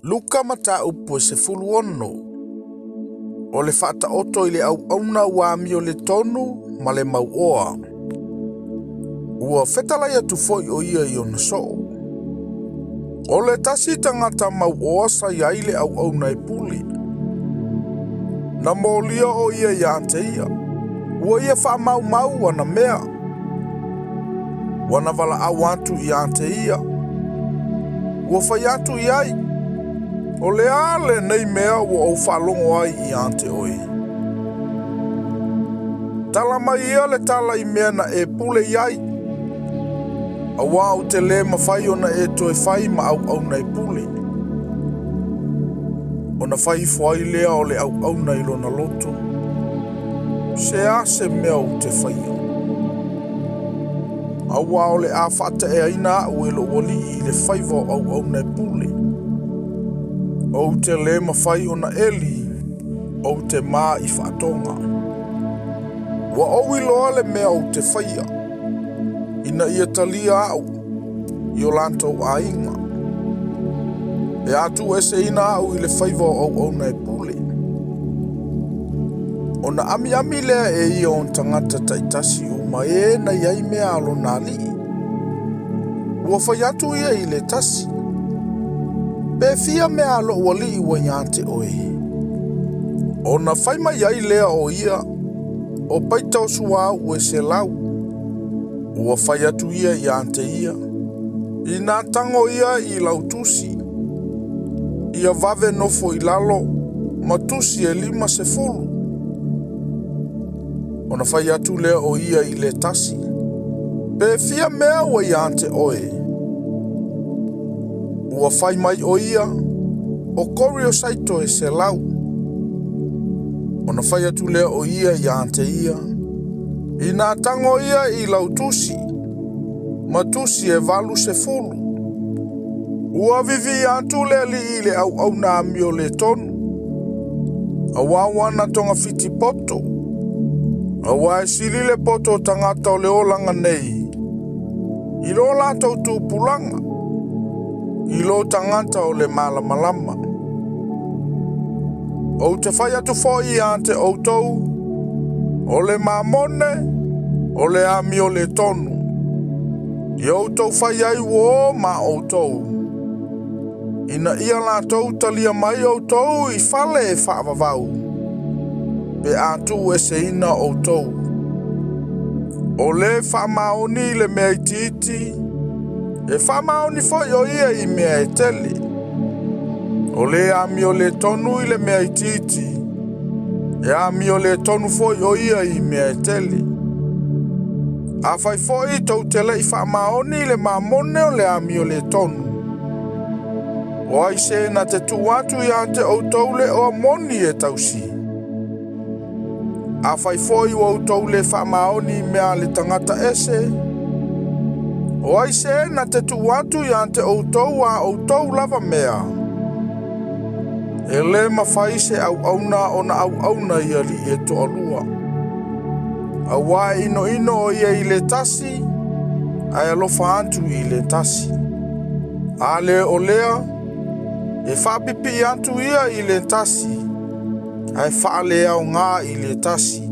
Luka mataupu e 16. O le faataoto i le auauna ua amio le tonu ma le mauoa. Ua fetalai atu foi o ia i ona soo. O le tasi tagata mauoa sa i ai le auauna e pule. Na molia o ia ia te ia. Ua ia faamaumau ana mea. Ua na valaau atu ia te ia. Ua fai atu i ai. O le a lenei mea ua ou faalogo ai ia te oe. Tala mai ia le tala i mea na e pule i ai. Auā ou te le mafai ona e toe fai ma auauna e pule. Ona fai ifo ai lea o le auauna i lona loto. Se a se mea ou te faia. Auā o le a faataeaina au e lou alii i le faiva o auauna e pule. Ou te le mafai ona eli, ou te ma i faatoga. Ua ou iloa le mea ou te faia, ina ia talia au i o latou aiga. Pe a tuueseina au i le faiva o auauna e pule. Ona amiami lea e ia o tagata taitasi uma e na i ai mea a lona alii. Ua fai atu ia i le tasi. Pe fia mea a lou alii ua ia te oe. Ona fai mai ai lea o ia, o paita o suauu e 100. Ua fai atu ia ia te ia. Ina tango ia i lau tusi. Ia vave nofo i lalo, ma tusi e 50. Ona fai atu lea o ia i le tasi. Pe fia mea ua ia te oe. Ua fai mai o ia, o kori o saito e 100. Ona fai atu lea o ia ia te ia. Ina tango ia i lau tusi, ma tusi e 80. Ua vivi atu le alii i le auauna amio le tonu. Auā ua na togafiti poto. Auā e sili le poto o tagata o le olaga nei. I lo latou tupulaga. I lo tagata o le malamalama. Ou te fai atu foi ia te outou. O le mamone, o le amio le tonu. Ia outou fai ai uō ma outou. Ina ia latou talia mai outou i fale e faavavau. Pe a tuueseina outou. O le faamaoni i le mea itiiti, e faamaoni foi o ia i mea e tele. O le amio le tonu i le mea itiiti, e amio le tonu foi o ia i mea e tele. A fai foi tou te le i faamaoni i le mamone o le amio le tonu. O ai se na te tuu atu ia te outou le oa moni e tausi. A fai foi ua outou le faamaoni i mea a le tagata ese. O ai se na te tuu atu ia te outou a outou lava mea. E le mafai se auauna ona auauna i alii e toalua. Auā e inoino o ia i le tasi, ae alofa atu i le tasi. A le o lea, e faapipii atu ia i le tasi, ae faaleaoga i le tasi.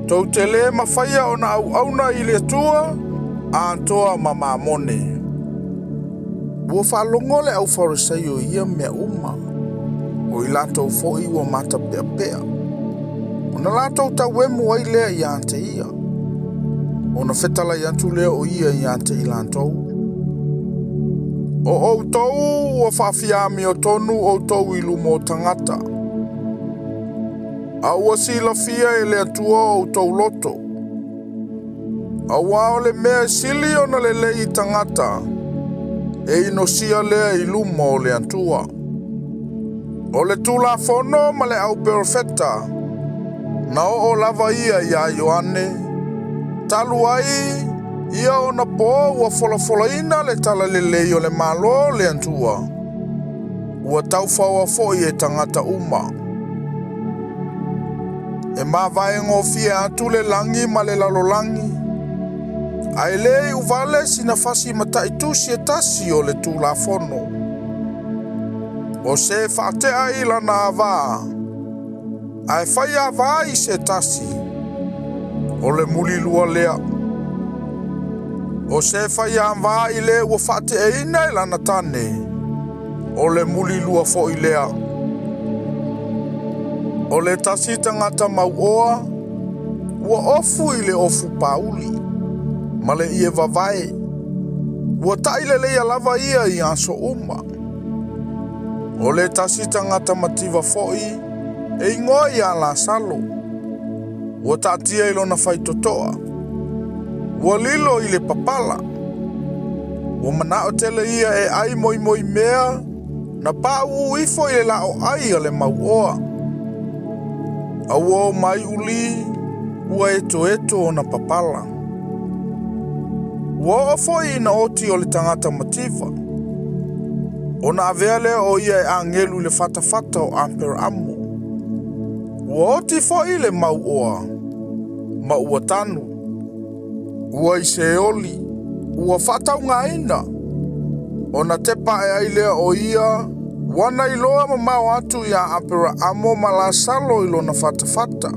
Tou te le mafaia ona auauna i le Atua, atoa ma mamone. Ua faalogo le au Farisaio i ia mea uma. O i latou foi ua matapeapea. Ona latou tauemu ai lea ia te ia. Ona fetalai atu lea o ia ia te i latou. O outou ua faafiamio tonu outou i luma o tagata. A ua silafia e le Atua outou loto. Auā o le mea e sili ona lelei i tagata, e inosia lea i luma o le Atua. O le Tulafono ma le au perofeta, na oo lava ia ia Ioane, talu ai ia ona po ua folafolaina le talalelei o le Malo o le Atua. Ua taufaoa foi e tagata uma. E mavaegofie atu le lagi ma le lalolagi, ae le iuvale sina fasi mataitusi e tasi o le Tulafono. O se faatea i lana avā, ae fai avā i se tasi, o le mulilua lea. O se fai avā i le ua faateaina e lana tane, o le mulilua foi lea. O le tasi tagata mauoa, ua ofu i le ofu pauli, ma le ie vavae. Ua taʻi leleia lava ia i aso uma. O le tasi tagata mativa foi, e igoa ia Lasalo. Ua taatia i lona faitotoa. Ua lilo i le papala. Ua manao tele ia e ai moimoi mea, na pauu ifo i le laoai a le mauoa. A ua o mai uli, ua etoeto ona papala. Ua oo foi ina oti o le tagata mativa. Ona avea lea o ia e agelu i le fatafata o Aperaamo. Ua oti foi le mauoa, ma ua tanu. Ua i Seoli, ua faataugaina. Ona tepa ae ai lea o ia, ua na iloa mamao atu ia Aperaamo ma Lasalo i lona fatafata.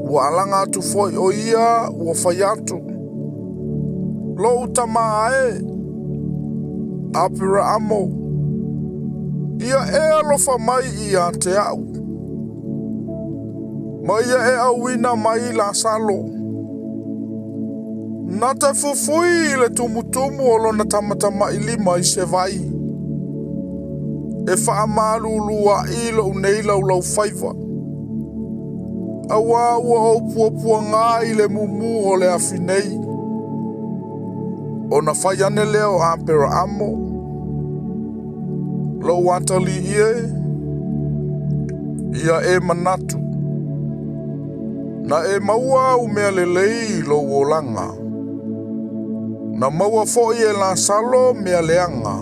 Ua alaga atu foi o ia, ua fai atu. Lou tamā e, Aperaamo, ia e alofa mai ia te au. Ma ia e auina mai Lasalo. Na te fufui i le tumutumu o lona tamatamailima i se vai. E faamalulu ai lou nei laulaufaiva. Auā ua ou puapuagā i le mumu o le afi nei. Ona fai ane lea o Aperaamo. Lou atalii e, ia e manatu. Na e maua au mea lelei i lou olaga. Na maua foi e Lasalo mea leaga.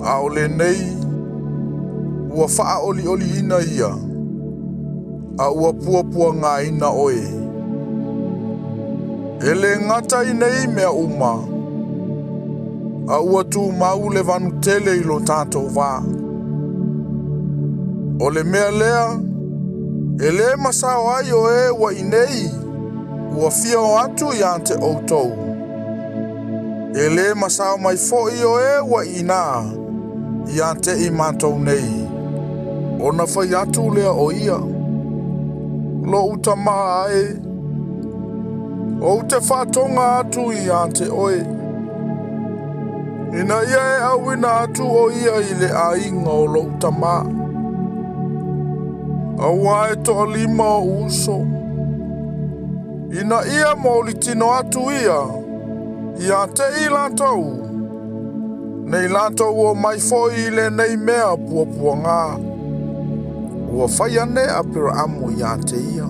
A o lenei, ua faaolioliina ia, a ua puapuagaina oe. E le gata i nei mea uma, a ua tumau le vanu tele i lo tatou va. O le mea lea, e le masao ai o e ua i nei, ua fia o atu ia te outou. E le masao mai foi o e ua i ina, ia te i matou nei. Ona fai atu lea o ia. Lou tamā e, ou te faatoga atu ia te oe. Ina ia e auina atu o ia i le aiga o lou tamā. Auā e toalima oʻu uso. Ina ia maulitino atu ia, ia te i latou. Nei latou o mai foi i lenei mea puapuagā. Ua fai ane Aperaamo ia te ia.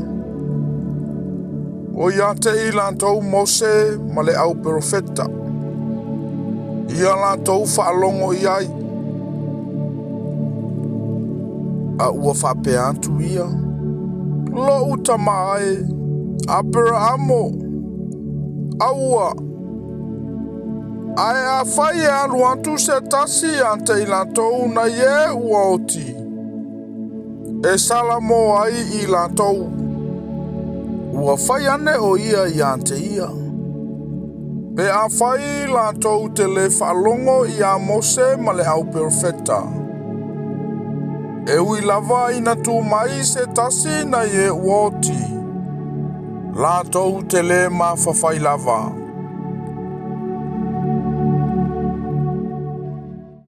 O ia te i latou Mose ma le au perofeta. Ia latou faalogo i ai. A ua faapea atu ia. Lou tamā e, Aperaamo, aua. Ae afai e alu atu se tasi ia te i latou nai e ua oti. E salamo ai i latou. Ua fai ane o ia ia te ia. Pe afai latou te le faalogo ia Mose ma le au perofeta. E ui lava ina tu mai se tasi nai e ua oti. Latou te le mafafai lava.